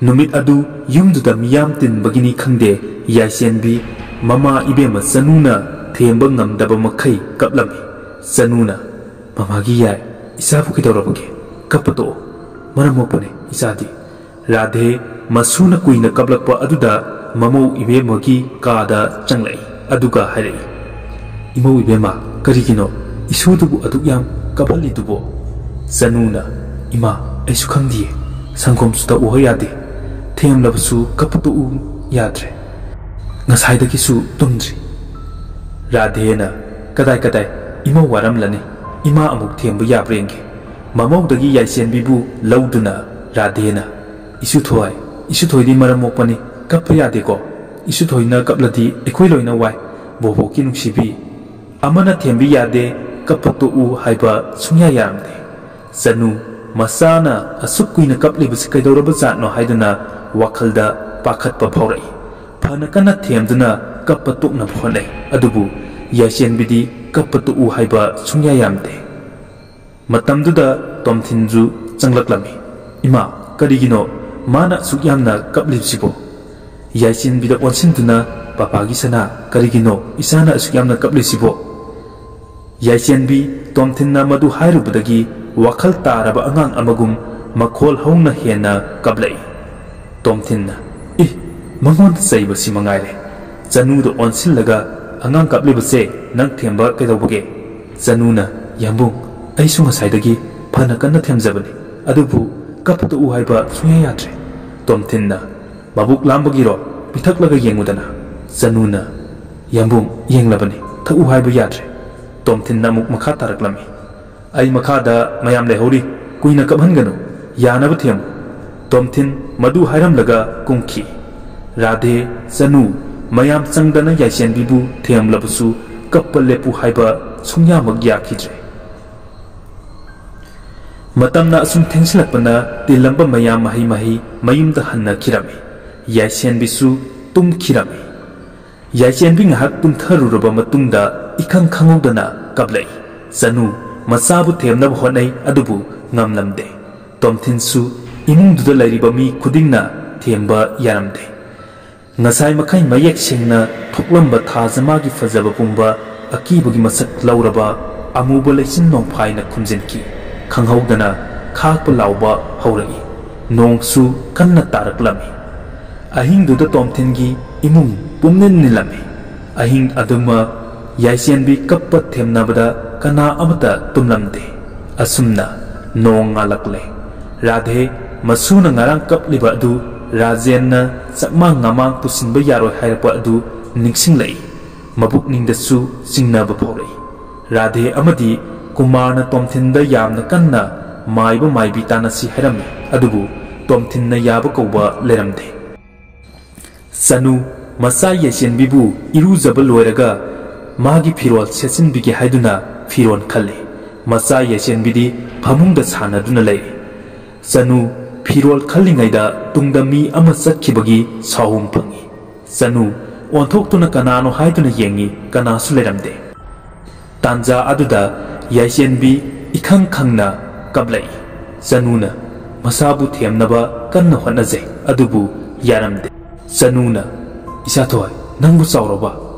ꯅꯨꯃꯤꯠ ꯑꯗꯨ ꯌꯨꯝꯗꯨꯗ ꯃꯤꯌꯥꯝ ꯇꯤꯟꯕꯒꯤꯅꯤ ꯈꯪꯗꯦ, ꯌꯥꯏꯆꯦꯟꯕꯤ ꯃꯃꯥ ꯏꯕꯦꯝꯃ ꯆꯅꯨꯅ ꯊꯦꯝꯕ ꯉꯝꯗꯕ ꯃꯈꯩ ꯀꯞꯂꯝꯃꯤ꯫ ꯆꯅꯨꯅ, "ꯃꯃꯥꯒꯤ ꯌꯥꯏ, ꯏꯆꯥꯕꯨ ꯀꯩꯗꯧꯔꯕꯒꯦ? ꯀꯞꯄ ꯇꯣꯛꯑꯣ, ꯃꯔꯝ ꯃꯣꯛꯄꯅꯦ ꯏꯆꯥꯗꯤ꯫" ꯔꯥꯙꯦ ꯃꯁꯨꯅ ꯀꯨꯏꯅ ꯀꯞꯂꯛꯄ ꯑꯗꯨꯗ ꯃꯃꯧ ꯏꯕꯦꯝꯃꯒꯤ ꯀꯥꯗ ꯆꯪꯂꯛꯏ꯫ ꯑꯗꯨꯒ ꯍꯥꯏꯔꯛꯏ, "ꯏꯃꯧ ꯏꯕꯦꯝꯃ, ꯀꯔꯤꯒꯤꯅꯣ ꯏꯁꯨꯗꯨꯕꯨ ꯑꯗꯨꯛ ꯌꯥꯝ ꯀꯞꯍꯜꯂꯤꯗꯨꯕꯣ?" ꯆꯅꯨꯅ, "ꯏꯃꯥ, ꯑꯩꯁꯨ ꯈꯪꯗꯤꯌꯦ꯫ ꯁꯪꯒꯣꯝꯁꯨ ꯊꯛꯎ ꯌꯥꯗꯦ꯫ ꯊꯦꯝꯂꯕꯁꯨ ꯀꯞꯄ ꯇꯣꯛꯎ ꯌꯥꯗ꯭ꯔꯦ꯫ ꯉꯁꯥꯏꯗꯒꯤꯁꯨ ꯇꯨꯝꯗ꯭ꯔꯤ꯫" ꯔꯥꯙꯦꯅ, "ꯀꯗꯥꯏ ꯀꯗꯥꯏ, ꯏꯃꯧ ꯋꯥꯔꯝꯂꯅꯤ꯫ ꯏꯃꯥ ꯑꯃꯨꯛ ꯊꯦꯝꯕ ꯌꯥꯕ꯭ꯔꯥ ꯌꯦꯡꯒꯦ꯫" ꯃꯃꯧꯗꯒꯤ ꯌꯥꯏꯆꯦꯟꯕꯤꯕꯨ ꯂꯧꯗꯨꯅ ꯔꯥꯙꯦꯅ, "ꯏꯁꯨꯊꯣꯏ, ꯏꯁꯨꯊꯣꯏꯗꯤ ꯃꯔꯝ ꯃꯣꯛꯄꯅꯤ, ꯀꯞꯄ ꯌꯥꯗꯦꯀꯣ꯫ ꯏꯁꯨꯊꯣꯏꯅ ꯀꯞꯂꯗꯤ ꯑꯩꯈꯣꯏ ꯂꯣꯏꯅ ꯋꯥꯏ꯫ ꯕꯣꯕꯣꯛꯀꯤ ꯅꯨꯡꯁꯤꯕꯤ, ꯑꯃꯅ ꯊꯦꯝꯕꯤ ꯌꯥꯗꯦ, ꯀꯞꯄ ꯇꯣꯛꯎ ꯍꯥꯏꯕ ꯁꯨꯡꯌꯥ ꯌꯥꯔꯝꯗꯦ꯫" ꯆꯅꯨ, ꯃꯆꯥꯅ ꯑꯁꯨꯛ ꯀꯨꯏꯅ ꯀꯞꯂꯤꯕꯁꯤ ꯀꯩꯗꯧꯔꯕ ꯖꯥꯠꯅꯣ ꯍꯥꯏꯗꯨꯅ ꯋꯥꯈꯜꯗ ꯄꯥꯈꯠꯄ ꯐꯥꯎꯔꯛꯏ꯫ ꯐꯅ ꯀꯟꯅ ꯊꯦꯝꯗꯨꯅ ꯀꯞꯄ ꯇꯣꯛꯅꯕ ꯍꯣꯠꯅꯩ꯫ ꯑꯗꯨꯕꯨ ꯌꯥꯏꯆꯦꯟꯕꯤꯗꯤ ꯀꯞꯄ ꯇꯣꯛꯎ ꯍꯥꯏꯕ ꯁꯨꯡꯌꯥ ꯌꯥꯔꯝꯗꯦ꯫ ꯃꯇꯝꯗꯨꯗ ꯇꯣꯝꯊꯤꯟꯁꯨ ꯆꯪꯂꯛꯂꯝꯃꯤ꯫ "ꯏꯃꯥ, ꯀꯔꯤꯒꯤꯅꯣ ꯃꯥꯅ ꯑꯁꯨꯛ ꯌꯥꯝꯅ ꯀꯞꯂꯤꯕꯁꯤꯕꯣ? ꯌꯥꯏꯆꯦꯟꯕꯤꯗ ꯑꯣꯟꯁꯤꯟꯗꯨꯅ, 'ꯄꯥꯄꯥꯒꯤ ꯁꯅꯥ, ꯀꯔꯤꯒꯤꯅꯣ ꯏꯆꯥꯅ ꯑꯁꯨꯛ ꯌꯥꯝꯅ ꯀꯞꯂꯤꯁꯤꯕꯣ?'" ꯌꯥꯏꯆꯦꯟꯕꯤ ꯇꯣꯝꯊꯤꯟꯅ ꯃꯗꯨ ꯍꯥꯏꯔꯨꯕꯗꯒꯤ ꯋꯥꯈꯜ ꯇꯥꯔꯕ ꯑꯉꯥꯡ ꯑꯃꯒꯨꯝ ꯃꯈꯣꯜ ꯍꯧꯅ ꯍꯦꯟꯅ ꯀꯞꯂꯛꯏ꯫ ꯇꯣꯝꯊꯤꯟꯅ, "ꯏ, ꯃꯉꯣꯟꯗ ꯆꯩꯕꯁꯤ ꯃꯉꯥꯏꯔꯦ꯫" ꯆꯅꯨꯗ ꯑꯣꯟꯁꯤꯜꯂꯒ, "ꯑꯉꯥꯡ ꯀꯞꯂꯤꯕꯁꯦ ꯅꯪ ꯊꯦꯝꯕ ꯀꯩꯗꯧꯕꯒꯦ?" ꯆꯅꯨꯅ, "ꯌꯥꯝꯕꯨꯡ, ꯑꯩꯁꯨ ꯉꯁꯥꯏꯗꯒꯤ ꯐꯅ ꯀꯟꯅ ꯊꯦꯝꯖꯕꯅꯤ, ꯑꯗꯨꯕꯨ ꯀꯞꯄ ꯇꯣꯛꯎ ꯍꯥꯏꯕ ꯁꯨꯡꯌꯥ ꯌꯥꯗ꯭ꯔꯦ꯫" ꯇꯣꯝꯊꯤꯟꯅ, "ꯃꯕꯨꯛ ꯂꯥꯝꯕꯒꯤꯔꯣ? ꯄꯤꯊꯛꯂꯒ ꯌꯦꯡꯉꯨꯗꯅ꯫" ꯆꯅꯨꯅ, "ꯌꯥꯝꯕꯨꯡ, ꯌꯦꯡꯂꯕꯅꯤ, ꯊꯛꯎ ꯍꯥꯏꯕ ꯌꯥꯗ꯭ꯔꯦ꯫" ꯇꯣꯝꯊꯤꯟꯅ ꯑꯃꯨꯛ ꯃꯈꯥ ꯇꯥꯔꯛꯂꯝꯃꯤ꯫ "ꯑꯩ ꯃꯈꯥꯗ ꯃꯌꯥꯝ ꯂꯩꯍꯧꯔꯤ, "ꯀꯨꯏꯅ ꯀꯞꯍꯟꯒꯅꯨ, ꯌꯥꯅꯕ ꯊꯦꯝꯃꯨ꯫" ꯇꯣꯝꯊꯤꯟ ꯃꯗꯨ ꯍꯥꯏꯔꯝꯂꯒ ꯀꯨꯝꯈꯤ꯫ ꯔꯥꯙꯦ, ꯆꯅꯨ, ꯃꯌꯥꯝ ꯆꯪꯗꯅ ꯌꯥꯏꯁꯦꯟꯕꯤꯕꯨ ꯊꯦꯝꯂꯕꯁꯨ ꯀꯞꯄ ꯂꯦꯞꯄꯨ ꯍꯥꯏꯕ ꯁꯨꯡꯌꯥꯃꯛ ꯌꯥꯈꯤꯗ꯭ꯔꯦ꯫ ꯃꯇꯝꯅ ꯑꯁꯨꯝ ꯊꯦꯡꯁꯤꯜꯂꯛꯄꯅ ꯇꯤꯜꯂꯝꯕ ꯃꯌꯥꯝ ꯃꯍꯩ ꯃꯍꯩ ꯃꯌꯨꯝꯗ ꯍꯟꯅꯈꯤꯔꯝꯃꯤ꯫ ꯌꯥꯏꯁꯦꯟꯕꯤꯁꯨ ꯇꯨꯝꯈꯤꯔꯝꯃꯤ꯫ ꯌꯥꯏꯁꯦꯟꯕꯤ ꯉꯥꯏꯍꯥꯛ ꯇꯨꯝꯊꯔꯨꯔꯕ ꯃꯇꯨꯡꯗ ꯏꯈꯪ ꯈꯪꯍꯧꯗꯅ ꯀꯞꯂꯛꯏ꯫ ꯆꯅꯨ ꯃꯆꯥꯕꯨ ꯊꯦꯝꯅꯕ ꯍꯣꯠꯅꯩ, ꯑꯗꯨꯕꯨ ꯉꯝꯂꯝꯗꯦ꯫ ꯇꯣꯝꯊꯤꯟꯁꯨ ꯏꯃꯨꯡꯗꯨꯗ ꯂꯩꯔꯤꯕ ꯃꯤ ꯈꯨꯗꯤꯡꯅ ꯊꯦꯝꯕ ꯌꯥꯔꯝꯗꯦ꯫ ꯉꯁꯥꯏ ꯃꯈꯩ ꯃꯌꯦꯛ ꯁꯦꯡꯅ ꯊꯣꯛꯂꯝꯕ ꯊꯥꯖ ꯃꯥꯒꯤ ꯐꯖꯕ ꯄꯨꯝꯕ ꯑꯀꯤꯕꯒꯤ ꯃꯁꯛ ꯂꯧꯔꯕ ꯑꯃꯨꯕ ꯂꯩꯆꯤꯟ ꯅꯣꯡꯐꯥꯏꯅ ꯈꯨꯝꯖꯤꯟꯈꯤ꯫ ꯈꯪꯍꯧꯗꯅ ꯈꯥꯛꯄ ꯂꯥꯎꯕ ꯍꯧꯔꯛꯏ꯫ ꯅꯣꯡꯁꯨ ꯀꯟꯅ ꯇꯥꯔꯛꯂꯝꯃꯤ꯫ ꯑꯍꯤꯡꯗꯨꯗ ꯇꯣꯝꯊꯤꯟꯒꯤ ꯏꯃꯨꯡ ꯄꯨꯝꯅꯤꯜ ꯅꯤꯜꯂꯝꯃꯤ꯫ ꯑꯍꯤꯡ ꯑꯗꯨꯃ ꯌꯥꯏꯁꯦꯟꯕꯤ ꯀꯞꯄ ꯊꯦꯝꯅꯕꯗ ꯀꯅꯥ ꯑꯃꯠꯇ ꯇꯨꯝꯂꯝꯗꯦ꯫ ꯑꯁꯨꯝꯅ ꯅꯣꯡ ꯉꯥꯜꯂꯛꯂꯦ꯫ ꯔꯥꯙꯦ ꯃꯁꯨꯅ ꯉꯔꯥꯡ ꯀꯞꯂꯤꯕ ꯑꯗꯨ ꯔꯥꯖꯦꯟꯅ ꯆꯥꯛꯃꯥꯡ ꯉꯃꯥꯡ ꯄꯨꯁꯤꯟꯕ ꯌꯥꯔꯣꯏ ꯍꯥꯏꯔꯛꯄ ꯑꯗꯨ ꯅꯤꯡꯁꯤꯡꯂꯛꯏ꯫ ꯃꯕꯨꯛꯅꯤꯡꯗꯁꯨ ꯆꯤꯡꯅꯕ ꯐꯥꯎꯔꯛꯏ꯫ ꯔꯥꯙꯦ ꯑꯃꯗꯤ ꯀꯨꯃꯥꯔꯅ ꯇꯣꯝꯊꯤꯟꯗ ꯌꯥꯝꯅ ꯀꯟꯅ ꯃꯥꯏꯕ ꯃꯥꯏꯕꯤ ꯇꯥꯟꯅꯁꯤ ꯍꯥꯏꯔꯝꯃꯤ, ꯑꯗꯨꯕꯨ ꯇꯣꯝꯊꯤꯟꯅ ꯌꯥꯕ ꯀꯧꯕ ꯂꯩꯔꯝꯗꯦ꯫ ꯆꯅꯨ ꯃꯆꯥ ꯌꯥꯏꯁꯦꯟꯕꯤꯕꯨ ꯏꯔꯨꯖꯕ ꯂꯣꯏꯔꯒ ꯃꯥꯒꯤ ꯐꯤꯔꯣꯜ ꯁꯦꯠꯆꯤꯟꯕꯤꯒꯦ ꯍꯥꯏꯗꯨꯅ ꯐꯤꯔꯣꯜ ꯈꯜꯂꯤ꯫ ꯃꯆꯥ ꯌꯥꯏꯁꯦꯟꯕꯤꯗꯤ ꯐꯃꯨꯡꯗ ꯁꯥꯟꯅꯗꯨꯅ ꯂꯩꯔꯤ꯫ ꯆꯅꯨ ꯐꯤꯔꯣꯜ ꯈꯜꯂꯤꯉꯩꯗ ꯇꯨꯡꯗ ꯃꯤ ꯑꯃ ꯆꯠꯈꯤꯕꯒꯤ ꯁꯥꯍꯨꯝ ꯐꯪꯏ꯫ ꯆꯅꯨ ꯑꯣꯟꯊꯣꯛꯇꯨꯅ ꯀꯅꯥꯅꯣ ꯍꯥꯏꯗꯨꯅ ꯌꯦꯡꯏ, ꯀꯅꯥꯁꯨ ꯂꯩꯔꯝꯗꯦ꯫ ꯇꯥꯟꯖꯥ ꯑꯗꯨꯗ ꯌꯥꯏꯁꯦꯟꯕꯤ ꯏꯈꯪ ꯈꯪꯅ ꯀꯞꯂꯛꯏ꯫ ꯆꯅꯨꯅ ꯃꯁꯥꯕꯨ ꯊꯦꯝꯅꯕ ꯀꯟꯅ ꯍꯣꯠꯅꯖꯩ, ꯑꯗꯨꯕꯨ ꯌꯥꯔꯝꯗꯦ꯫ ꯆꯅꯨꯅ, "ꯏꯆꯥꯊꯣꯏ, ꯅꯪꯕꯨ ꯆꯥꯎꯔꯕ?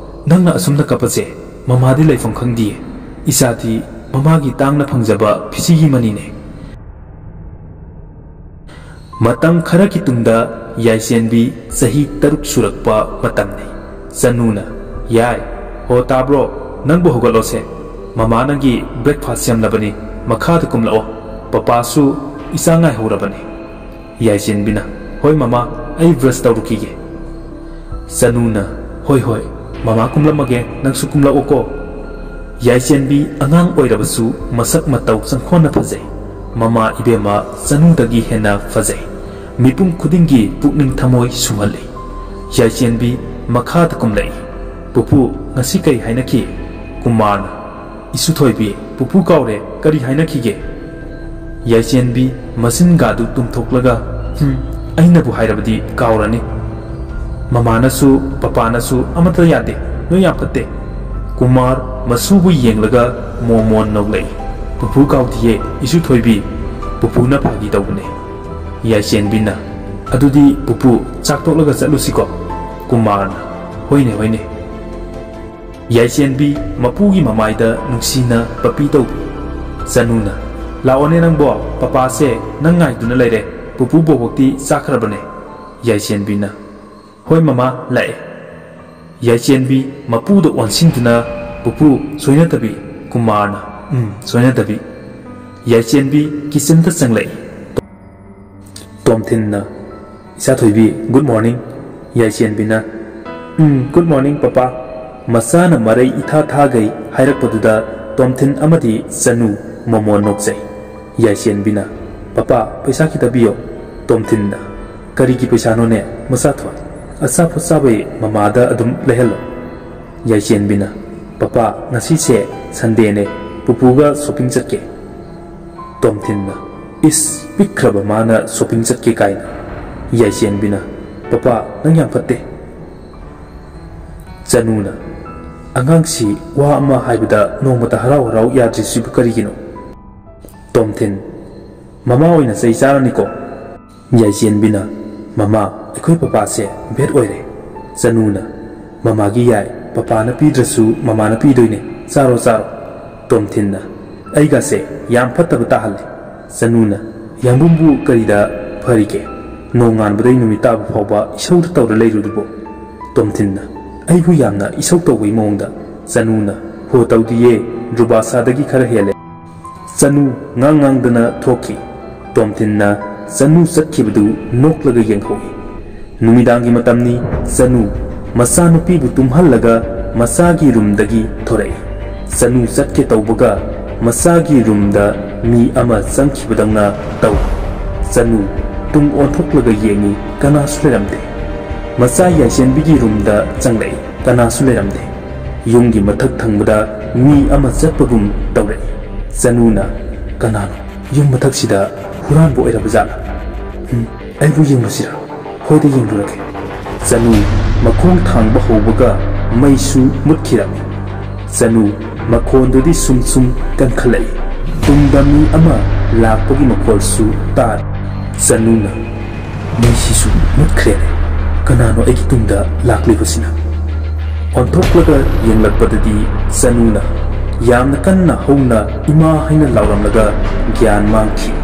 ꯅꯪꯅ ꯑꯁꯨꯝꯅ ꯀꯞꯄꯁꯦ? ꯃꯃꯥꯗꯤ ꯂꯩꯐꯝ ꯈꯪꯗꯤꯌꯦ꯫ ꯏꯆꯥꯗꯤ ꯃꯃꯥꯒꯤ ꯇꯥꯡꯅ ꯐꯪꯖꯕ ꯐꯤꯁꯤꯒꯤ ꯃꯅꯤꯅꯦ꯫" ꯃꯇꯝ ꯈꯔꯒꯤ ꯇꯨꯡꯗ ꯌꯥꯏꯁꯦꯟꯕꯤ ꯆꯍꯤ ꯇꯔꯨꯛ ꯁꯨꯔꯛꯄ ꯃꯇꯝꯅꯤ꯫ ꯆꯅꯨꯅ, "ꯌꯥꯏ, ꯍꯣ ꯇꯥꯕ꯭ꯔꯣ, ꯅꯪꯕꯨ ꯍꯧꯒꯠꯂꯣꯁꯦ꯫ ꯃꯃꯥ ꯅꯪꯒꯤ breakfast ꯁꯦꯝꯂꯕꯅꯤ, ꯃꯈꯥꯗ ꯀꯨꯝꯂꯛꯑꯣ꯫ ꯄꯄꯥꯁꯨ ꯏꯆꯥ ꯉꯥꯏꯍꯧꯔꯕꯅꯤ꯫" ꯌꯥꯏꯁꯦꯟꯕꯤꯅ, "ꯍꯣꯏ ꯃꯃꯥ, ꯑꯩ brush ꯇꯧꯔꯨꯈꯤꯒꯦ꯫" ꯆꯅꯨꯅ, "ꯍꯣꯏ ꯍꯣꯏ, ꯃꯃꯥ ꯀꯨꯝꯂꯝꯃꯒꯦ, ꯅꯪꯁꯨ ꯀꯨꯝꯂꯛꯎꯀꯣ꯫" ꯌꯥꯏꯁꯦꯟꯕꯤ ꯑꯉꯥꯡ ꯑꯣꯏꯔꯕꯁꯨ ꯃꯁꯛ ꯃꯇꯧ ꯆꯪꯈꯣꯟꯅ ꯐꯖꯩ꯫ "ꯃꯃꯥ ꯏꯕꯦꯝꯃ ꯆꯅꯨꯗꯒꯤ ꯍꯦꯟꯅ ꯐꯖꯩ꯫ ꯃꯤꯄꯨꯝ ꯈꯨꯗꯤꯡꯒꯤ ꯄꯨꯛꯅꯤꯡ ꯊꯃꯣꯏ ꯁꯨꯝꯍꯜꯂꯤ꯫" ꯌꯥꯏꯆꯦꯟꯕꯤ ꯃꯈꯥꯗ ꯀꯨꯝꯂꯛꯏ꯫ "ꯄꯨꯄꯨ, ꯉꯁꯤ ꯀꯔꯤ ꯍꯥꯏꯅꯈꯤ?" ꯀꯨꯃꯥꯔꯅ, "ꯏꯁꯨ ꯊꯣꯏꯕꯤ, ꯄꯨꯄꯨ ꯀꯥꯎꯔꯦ, ꯀꯔꯤ ꯍꯥꯏꯅꯈꯤꯒꯦ?" ꯌꯥꯏꯆꯦꯟꯕꯤ ꯃꯆꯤꯟꯒꯥꯗꯨ ꯇꯨꯝꯊꯣꯛꯂꯒ, "ꯍꯨꯝ, ꯑꯩꯅꯕꯨ ꯍꯥꯏꯔꯕꯗꯤ ꯀꯥꯎꯔꯅꯤ꯫ ꯃꯃꯥꯅꯁꯨ ꯄꯄꯥꯅꯁꯨ ꯑꯃꯠꯇ ꯌꯥꯗꯦ, ꯅꯣꯏ ꯌꯥꯝ ꯐꯠꯇꯦ꯫" ꯀꯨꯃꯥꯔ ꯃꯁꯨꯕꯨ ꯌꯦꯡꯂꯒ ꯃꯣꯃꯣꯟ ꯅꯣꯛꯂꯛꯏ꯫ "ꯄꯨꯄꯨ ꯀꯥꯎꯗꯤꯌꯦ, ꯏꯁꯨ ꯊꯣꯏꯕꯤ, ꯄꯨꯄꯨꯅ ꯐꯥꯒꯤ ꯇꯧꯕꯅꯦ꯫" ꯌꯥꯏꯆꯦꯟꯕꯤꯅ, "ꯑꯗꯨꯗꯤ ꯄꯨꯄꯨ, ꯆꯥꯛ ꯇꯣꯛꯂꯒ ꯆꯠꯂꯨꯁꯤꯀꯣ?" ꯀꯨꯃꯥꯔꯅ, "ꯍꯣꯏꯅꯦ, ꯍꯣꯏꯅꯦ꯫" ꯌꯥꯏꯆꯦꯟꯕꯤ ꯃꯄꯨꯒꯤ ꯃꯃꯥꯏꯗ ꯅꯨꯡꯁꯤꯅ ꯄꯄꯤ ꯇꯧꯕꯤ꯫ ꯆꯅꯨꯅ, "ꯂꯥꯛꯑꯣꯅꯦ ꯅꯪꯕꯣ, ꯄꯄꯥꯁꯦ ꯅꯪ ꯉꯥꯏꯗꯨꯅ ꯂꯩꯔꯦ, ꯄꯨꯄꯨ ꯕꯣꯕꯣꯛꯇꯤ ꯆꯥꯈ꯭ꯔꯕꯅꯦ꯫" ꯌꯥꯏꯆꯦꯟꯕꯤꯅ, "ꯍꯣꯏ ꯃꯃꯥ, ꯂꯥꯛꯑꯦ꯫" ꯌꯥꯏꯆꯦꯟꯕꯤ ꯃꯄꯨꯗ ꯑꯣꯟꯁꯤꯟꯗꯨꯅ, "ꯄꯨꯄꯨ, ꯁꯣꯏꯅꯗꯕꯤ꯫" ꯀꯨꯃꯥꯔꯅ, "ꯎꯝ, ꯁꯣꯏꯅꯗꯕꯤ꯫" ꯌꯥꯏꯆꯦꯟꯕꯤ ꯀꯤꯆꯟꯗ ꯆꯪꯂꯛꯏ꯫ ꯇꯣꯝꯊꯤꯟꯅ, "ꯏꯆꯥ ꯊꯣꯏꯕꯤ, good morning꯫" ꯌꯥꯏꯆꯦꯟꯕꯤꯅ, "ꯎꯝ, good morning, ꯄꯄꯥ꯫" ꯃꯆꯥꯅ ꯃꯔꯩ ꯏꯊꯥ ꯊꯥꯒꯩ ꯍꯥꯏꯔꯛꯄꯗꯨꯗ ꯇꯣꯝꯊꯤꯟ ꯑꯃꯗꯤ ꯆꯅꯨ ꯃꯣꯃꯣꯟ ꯅꯣꯛꯆꯩ꯫ ꯌꯥꯏꯆꯦꯟꯕꯤꯅ, "ꯄꯄꯥ, ꯄꯩꯁꯥ ꯈꯤꯇ ꯄꯤꯌꯣ꯫" ꯇꯣꯝꯊꯤꯟꯅ, "ꯀꯔꯤꯒꯤ ꯄꯩꯁꯥꯅꯣꯅꯦ, ꯃꯆꯥ ꯊꯣꯏ? ꯑꯆꯥꯄꯣꯠ ꯆꯥꯕꯩ ꯃꯃꯥꯗ ꯑꯗꯨꯝ ꯂꯩꯍꯜꯂꯣ꯫" ꯌꯥꯏꯆꯦꯟꯕꯤꯅ, "ꯄꯄꯥ, ꯉꯁꯤꯁꯦ Sundayꯅꯦ, ꯄꯨꯄꯨꯒ shopping ꯆꯠꯀꯦ꯫" ꯇꯣꯝꯊꯤꯟꯅ, "ꯏꯁ, ꯄꯤꯛꯈ꯭ꯔꯕ ꯃꯥꯅ shopping ꯆꯠꯀꯦ ꯀꯥꯏꯅ꯫" ꯌꯥꯏꯆꯦꯟꯕꯤꯅ, "ꯄꯄꯥ, ꯅꯪ ꯌꯥꯝ ꯐꯠꯇꯦ꯫" ꯆꯅꯨꯅ, "ꯑꯉꯥꯡꯁꯤ ꯋꯥ ꯑꯃ ꯍꯥꯏꯕꯗ ꯅꯣꯡꯃꯇ ꯍꯔꯥꯎ ꯍꯔꯥꯎ ꯌꯥꯗ꯭ꯔꯤꯁꯤꯕꯨ ꯀꯔꯤꯒꯤꯅꯣ?" ꯇꯣꯝꯊꯤꯟ, "ꯃꯃꯥ ꯑꯣꯏꯅ ꯆꯩ ꯆꯥꯔꯅꯤꯀꯣ꯫" ꯌꯥꯏꯆꯦꯟꯕꯤꯅ, "ꯃꯃꯥ, ꯑꯩꯈꯣꯏ ꯄꯄꯥꯁꯦ ꯕꯦꯠ ꯑꯣꯏꯔꯦ꯫" ꯆꯅꯨꯅ, "ꯃꯃꯥꯒꯤ ꯌꯥꯏ, ꯄꯄꯥꯅ ꯄꯤꯗ꯭ꯔꯁꯨ ꯃꯃꯥꯅ ꯄꯤꯗꯣꯏꯅꯦ, ꯆꯥꯔꯣ, ꯆꯥꯔꯣ꯫" ꯇꯣꯝꯊꯤꯟꯅ, "ꯑꯩꯒꯁꯦ ꯌꯥꯝ ꯐꯠꯇꯕ ꯇꯥꯍꯜꯂꯦ꯫" ꯆꯅꯨꯅ, "ꯌꯥꯝꯕꯨꯡꯕꯨ ꯀꯔꯤꯗ ꯐꯔꯤꯒꯦ? ꯅꯣꯡꯉꯥꯟꯕꯗꯩ ꯅꯨꯃꯤꯠ ꯇꯥꯕ ꯐꯥꯎꯕ ꯏꯁꯧꯗ ꯇꯧꯔ ꯂꯩꯔꯨꯗꯨꯕꯣ?" ꯇꯣꯝꯊꯤꯟꯅ, "ꯑꯩꯕꯨ ꯌꯥꯝꯅ ꯏꯁꯧ ꯇꯧꯕꯩ ꯃꯑꯣꯡꯗ꯫" ꯆꯅꯨꯅ, "ꯍꯣ, ꯇꯧꯗꯤꯌꯦ, ꯗ꯭ꯔꯨꯕꯥꯁꯥꯗꯒꯤ ꯈꯔ ꯍꯦꯜꯂꯦ꯫" ꯆꯅꯨ ꯉꯥꯡ ꯉꯥꯡꯗꯅ ꯊꯣꯛꯈꯤ꯫ ꯇꯣꯝꯊꯤꯟꯅ ꯆꯅꯨ ꯆꯠꯈꯤꯕꯗꯨ ꯅꯣꯛꯂꯒ ꯌꯦꯡꯍꯧꯏ꯫ ꯅꯨꯃꯤꯗꯥꯡꯒꯤ ꯃꯇꯝꯅꯤ꯫ ꯆꯅꯨ ꯃꯆꯥꯅꯨꯄꯤꯕꯨ ꯇꯨꯝꯍꯜꯂꯒ ꯃꯆꯥꯒꯤ ꯔꯨꯝꯗꯒꯤ ꯊꯣꯔꯛꯏ꯫ ꯆꯅꯨ ꯆꯠꯀꯦ ꯇꯧꯕꯒ ꯃꯆꯥꯒꯤ ꯔꯨꯝꯗ ꯃꯤ ꯑꯃ ꯆꯪꯈꯤꯕꯗꯧꯅ ꯇꯧꯏ꯫ ꯆꯅꯨ ꯇꯨꯡ ꯑꯣꯟꯊꯣꯛꯂꯒ ꯌꯦꯡꯏ, ꯀꯅꯥꯁꯨ ꯂꯩꯔꯝꯗꯦ꯫ ꯃꯆꯥ ꯌꯥꯏꯁꯦꯟꯕꯤꯒꯤ ꯔꯨꯝꯗ ꯆꯪꯂꯛꯏ, ꯀꯅꯥꯁꯨ ꯂꯩꯔꯝꯗꯦ꯫ ꯌꯨꯝꯒꯤ ꯃꯊꯛ ꯊꯪꯕꯗ ꯃꯤ ꯑꯃ ꯆꯠꯄꯒꯨꯝ ꯇꯧꯔꯛꯏ꯫ ꯆꯅꯨꯅ, "ꯀꯅꯥꯅꯣ? ꯌꯨꯝ ꯃꯊꯛꯁꯤꯗ ꯍꯨꯔꯥꯟꯕ ꯑꯣꯏꯔꯕ ꯖꯥꯠꯂꯥ? ꯎꯝ, ꯑꯩꯕꯨ ꯌꯦꯡꯂꯨꯁꯤꯔꯥ? ꯍꯣꯏꯗ, ꯌꯦꯡꯂꯨꯔꯒꯦ꯫" ꯆꯅꯨ ꯃꯈꯣꯡ ꯊꯥꯡꯕ ꯍꯧꯕꯒ ꯃꯩꯁꯨ ꯃꯨꯠꯈꯤꯔꯝꯃꯤ꯫ ꯆꯅꯨ ꯃꯈꯣꯟꯗꯨꯗꯤ ꯁꯨꯝ ꯁꯨꯝ ꯀꯟꯈꯠꯂꯛꯏ꯫ ꯇꯨꯡꯗ ꯃꯤ ꯑꯃ ꯂꯥꯛꯄꯒꯤ ꯃꯈꯣꯜꯁꯨ ꯇꯥꯔꯦ꯫ ꯆꯅꯨꯅ, "ꯃꯩꯁꯤꯁꯨ ꯃꯨꯠꯈ꯭ꯔꯦꯅꯦ꯫ ꯀꯅꯥꯅꯣ ꯑꯩꯒꯤ ꯇꯨꯡꯗ ꯂꯥꯛꯂꯤꯕꯁꯤꯅ?" ꯑꯣꯟꯊꯣꯛꯂꯒ ꯌꯦꯡꯂꯛꯄꯗꯗꯤ ꯆꯅꯨꯅ ꯌꯥꯝꯅ ꯀꯟꯅ ꯍꯧꯅ "ꯏꯃꯥ" ꯍꯥꯏꯅ ꯂꯥꯎꯔꯝꯂꯒ ꯒ꯭ꯌꯥꯟ ꯃꯥꯡꯈꯤ꯫